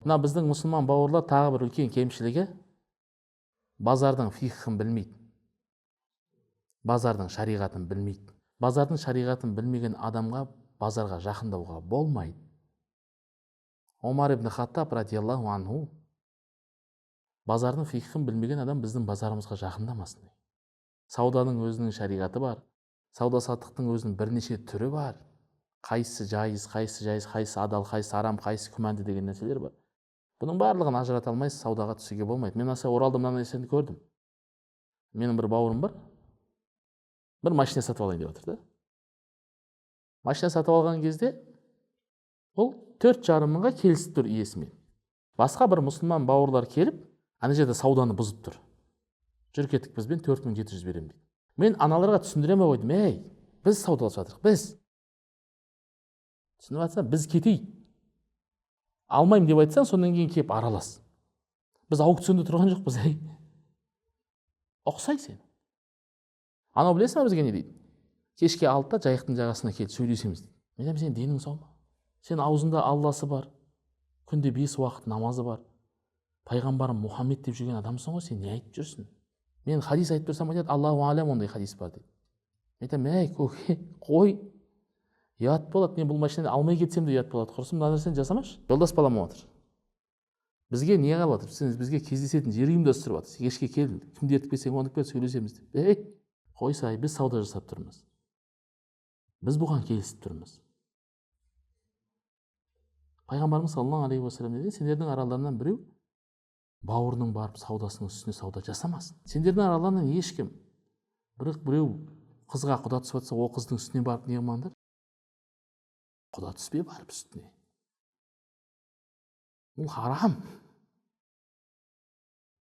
Мына біздің мұсылман бауырлар тағы бір үлкен кемшілігі, базардың фихын білмейді, базардың шариғатын білмейді. Базардың шариғатын білмеген адамға базарға жақындауға болмайды. Омар ибн Хаттаб радиаллаху анху базардың фихын білмеген адам біздің базарымызға жақындамасын дейді. Сауданың өзінің шариғаты бар, сауда саттықтың өзінің бірнеше түрі бар. Қайсысы жайыз, қайсысы жайыз, қайсысы адал, қайсысы арам, қайсысы күмәнді деген нәрселер бар. Бұның барлығын ажырата алмай саудаға түсуге болмайды. Мен аса Оралда мына нәрсені көрдім. Менің бір бауырым бар, бір машина сатып алайын деп жатыр да. Машина сатып алған кезде ол 4,5 мыңға келісіп тұр иесімен. Басқа бір мұсылман бауырлар келіп, ана жерде сауданы бұзып тұр. Жүр, кеттік бізбен, 4700 беремін дейді. Мен аналарға түсіндіре алмай қойдым. Ей, біз саудаласып жатырмық, біз, түсініп жатсаң, біз кетейік. Алмаймын деп айтсаң, содан кейін келіп аралас. Біз аукционда тұрған жоқпыз, ей, ұқсай сен. Анау білесің ба, бізге не дейді? Кешке 6-да Жайықтың жағасына келіп сөйлесеміз дейді. Мен айтамын, сен денің сау ма? Сен аузында Алласы бар, күнде бес уақыт намазы бар, пайғамбарым Мұхаммед деп жүрген адамсың ғой, сен не айтып жүрсің? Мен хадис айтып тұрсам, айтады: «Аллаху алям, ондай хадис бар», – дейді. Мен айтамын: «Әй, көке, қой, ұят болады. Мен бұл машинаны алмай кетсем де ұят болады. Құрысын, мына нәрсені жасамашы». Жолдас балам отыр, бізге не қылып жатыр? Сен бізге кездесетін жер ұйымдастырып жатыр. Кешке кел, кімді ертіп келсең, оны кел, сөйлесеміз деп. Ей, қойсай, біз сауда жасап тұрмыз, біз бұған келісіп тұрмыз. Пайғамбарымыз саллаллаху алейхи уассалам не дейді? Сендердің араларынан біреу бауырының барып саудасының үстіне сауда жасамасын. Сендердің араларынан ешкім бір біреу қызға құда түсіп жатса, ол қыздың үстіне барып не қылмаңдар, құда түспе барып үстіне, бұл харам.